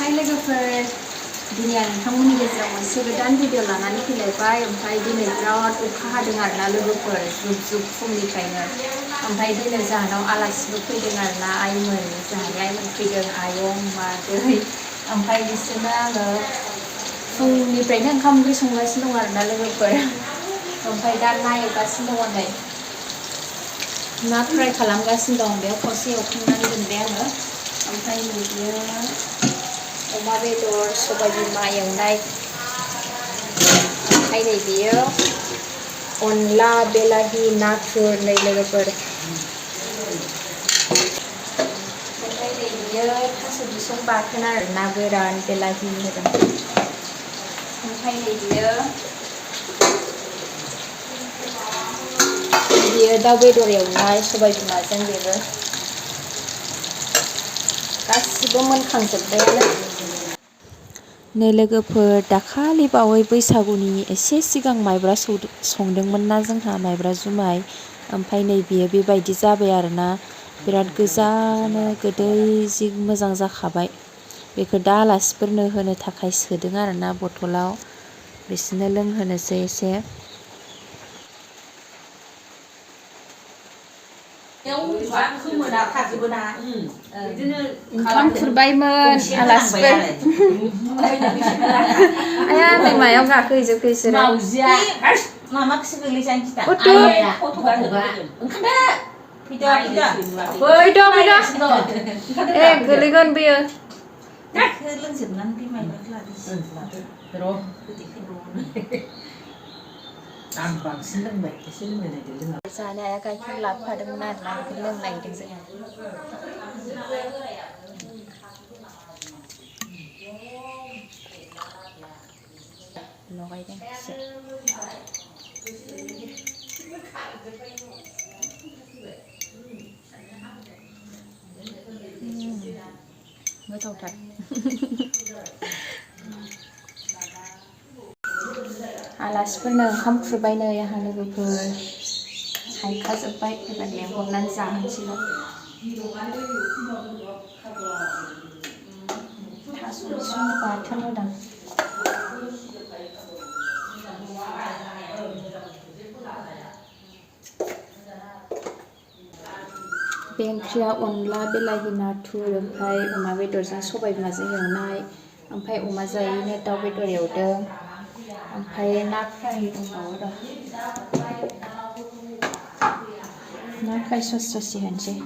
हाय लोगोफोर दिनै आं नोंथांमोननि गेजेराव मोनसे गोदान भिडिअ लानानै फैलायबाय ओमफ्राय दिनै बिराद अखा हादों आरोना लोगोफोर जुब जुब फुंनिफ्रायनो ओमफ्राय दिनै जाहानाव आलासिबो फैदों आरोना आइमोन जोंहानि आइमोन फैदों आयं मादै ओमफ्राय बिसोरनो आङो फुंनिफ्रायनो ओंखाम ओंख्रि संगासिनो दं आरोना लोगोफोर ओमफ्राय दा ना एवगासिनो दङ नै ना फ्राय खालामगासिनो दं बेयाव खावसे एवखांनानै दोनबाय आङो ओमफ्राय नै बियो अमा बेदर सबाय बिमा एवनाय ओमफ्राय नै बियो अनला बेलाहि नाथुर नै लोगोफोर ओमफ्राय नै बियो थास' बिसं बाथोन आरो ना गोरान बेलाहि होदों ओमफ्राय नै बियो दाउ बेदर एवनाय सबाय बिमाजों बेबो गासिबो मोनखांजोब्बायानो नै लोगोफोर दाखालि बावै बैसागुनि एसे सिगां माइब्रा संदोंमोन ना जोंहा माइब्रा जुमाय ओमफ्राय नै बियो बेबायदि जाबाय आरोना बिराद गोजानो गोदै जि मोजां जाखाबाय बेखौ दा आलासिफोरनो होनो थाखाय सोदों आरोना बथलाव बिसोरनो लोंहोनोसै एसे ओंखाम खुरबायमोन आलासिफोर आया नै मायाव गाखोहैजोबखो बिसोरो ए गोलैगोन बेयो आं बांसिन लोंबाय एसे लोंनो नागिरदों जानाया गाइखेर लाबोफादोंमोन आरोना बेखौ लोंनो नागिरदों जोङो लगायदों एसे गोथावथार आलासिफोरनो ओंखाम खुरबाय नै आंहा लोगोफोर हायखाजोब्बाय एबार लेंहरनानै जाहोनोसैल' थास' बिसं बाथोन होदों बे ओंख्रिया अनला बेलाहि नाथुर ओमफ्राय अमा बेदरजों सबाय बिमाजों एवनाय ओमफ्राय अमा जायैनो दाउ बेदर एवदों ओमफ्राय ना फ्राय दंबावो र' ना फ्राय ससे होनोसै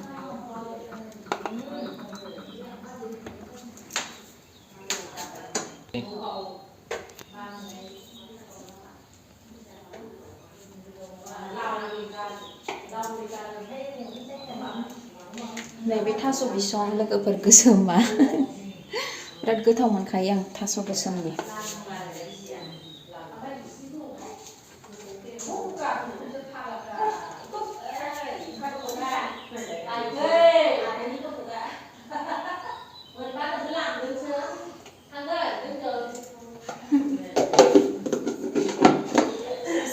नैबे थास' बिसं लोगोफोर गोसोमा बिराद गोथाव मोनखायो आं थास' गोसोमनि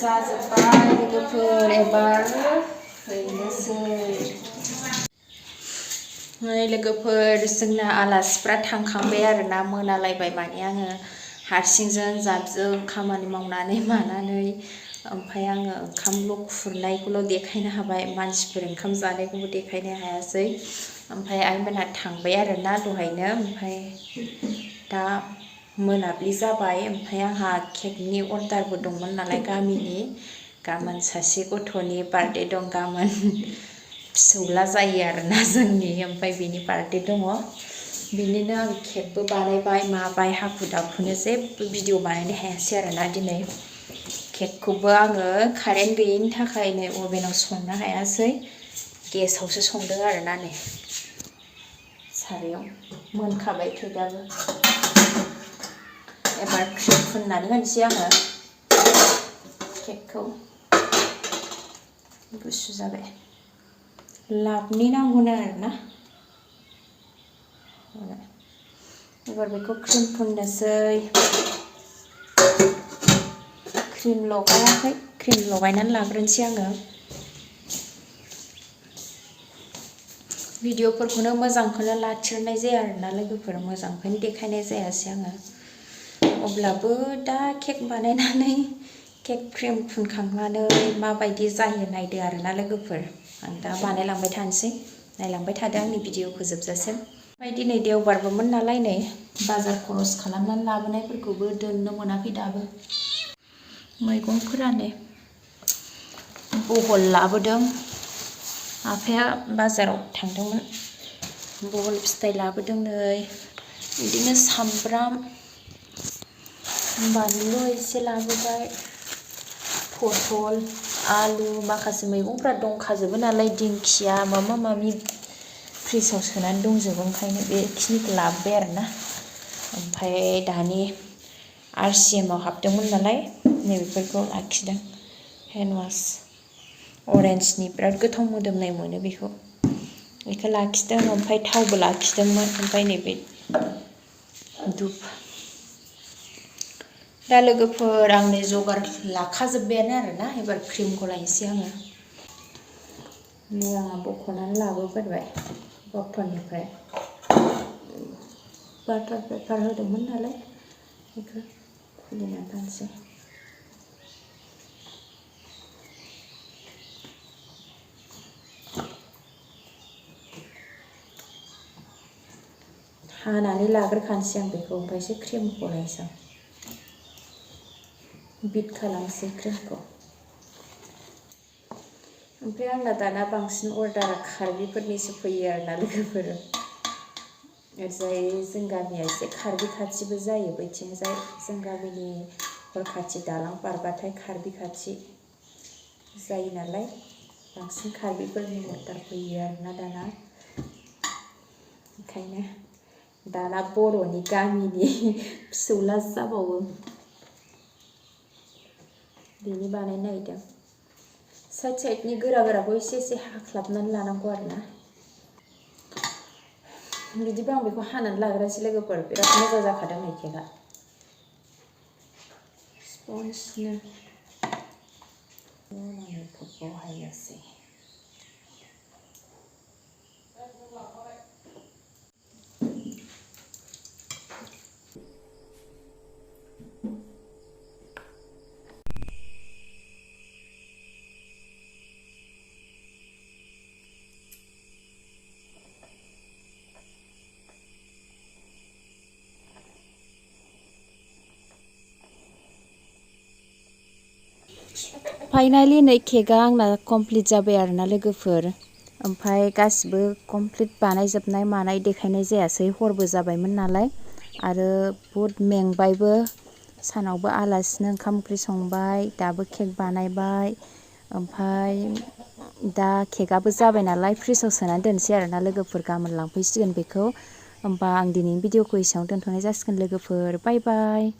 जाजोब्बाय लोगोफोर एबार हैनोसै नै लोगोफोर जोंना आलासिफ्रा थांखांबाय आरोना मोनालायबाय माने आङो हारसिंजों जाबजों खामानि मावनानै मानानै ओमफ्राय आङो ओंखामल' खुरनायखौल' देखायनो हाबाय मानसिफोर ओंखाम जानायखौबो देखायनो हायासै ओमफ्राय आइमोनहा थांबाय आरोना दहायनो ओमफ्राय दा मोनाबिलि जाबाय ओमफ्राय आंहा केकनि अर्डारबो दंमोन नालाय गाबोन सासे गथ'नि बार्थडे दं गाबोन फिसौला जायो आरोना जोंनि ओमफ्राय बेनि बार्थडे दङ बिनिनो आं केकबो बानायबाय माबाय हाखु दाखुनो जेबो भिडिअ बानायनो हायासै आरोना दिनै केकखौबो आङो कारेन्ट गैयैनि थाखाय नै अभेनाव संनो हायासै गेसावसो संदों आरोना नै सारायाव मोनखाबाय केकआबो एबार क्रिम फुननानै होनोसै आङो केकखौ गुसु जाबाय लाभनि नांगौनो आरोना एबार बेखौ क्रिम फुननोसै क्रिम लगायाखै क्रिम लगायनानै लाग्रोनोसै आङो भिडिअफोरखौनो मोजांखौनो लाथ्रनाय जाया आरोना लोगोफोर, मोजांखौनो देखायनाय जायासै आङो। अब्लाबो दा केक बानायनानै केक क्रिम फुनखांनानै माबायदि जायो नायदो आरोना लोगोफोर। आं दा बानायलांबाय थानोसै, नायलांबाय थादो आंनि भिडिअखौ जोबजासिम। ओमफ्राय दिनै देवबारबोमोन नालाय नै बाजार खरस खालामनानै लाबोनायफोरखौबो दोननो मोनाखै दाबो। मैगंफोरा नै बहल लाबोदों, आफाया बाजाराव थांदोंमोन, बहल फिथाइ लाबोदों नै, बिदिनो सामब्राम बानलु एसे लाबोबाय, पटल आलु माखासे मैगंफ्रा दंखाजोबो नालाय, दिंखिया माबा माबि फ्रिजआव सोनानै दंजोबो, ओंखायनो बेखिनिखौ लाबोबाय आरोना। ओमफ्राय दानि RCM आव हाबदोंमोन नालाय नैबेफोरखौ लाखिदों। हेन्डवास अरेन्जनि बिराद गोथाव मोदोमनाय मोनो बेखौ लाखिदों। ओमफ्राय थावबो लाखिदोंमोन। ओमफ्राय नैबे धुप। दा लोगोफोर आं नै जगार लाखाजोब्बायानो आरोना, एबार क्रिमखौ लायनोसै आङो। नै आंहा बख'नानै लाबोग्रोबाय बर्थननिफ्राय, बाटार पेपार होदोंमोन नालाय बेखौ खुलिनानै लानोसै। हानानै लाग्रोखानोसै आं बेखौ, ओमफ्रायसो क्रिमखौ लायनोसै आं। बिट खालामसै क्रिमखौ। ओमफ्राय आंना दाना बांसिन अर्डारा कार्बिफोरनिसो फैयो आरोना लोगोफोर। ओरैजाय जों गामिया एसे कार्बि खाथिबो जायो बैथिंजाय, जों गामिनि हरखाथि दालां बारबाथाय कार्बि खाथि जायो नालाय, बांसिन कार्बिफोरनि अर्डार फैयो आरोना दाना। ओंखायनो दाना बर'नि गामिनि फिसौला जाबावो, बेनि बानायनो नागिरदों। साइड साइडनि गोरा गोराखौ एसे एसे हाख्लाबनानै लानांगौ आरोना। बिदिबा आं बेखौ हानानै लाग्रोनोसै लोगोफोर, बिराद मोजां जाखादों नै केकआ स्पन्जनो। बहायनोसै। फाइनालि नै केकआ आंना कमप्लिट जाबाय आरोना लोगोफोर। ओमफ्राय गासिबो कमप्लिट बानायजोबनाय मानाय देखायनाय जायासै, हरबो जाबायमोन नालाय आरो बहुद मेंबायबो। सानावबो आलासिनो ओंखाम ओंख्रि संबाय, दाबो केक बानायबाय। ओमफ्राय दा केकआबो जाबाय नालाय फ्रिजआव सोनानै दोनसै आरोना लोगोफोर, गाबोन लांफैसिगोन बेखौ। होमबा आं दिनैनि भिडिअखौ एसेयावनो दोनथ'नाय जासिगोन लोगोफोर, बाय बाय।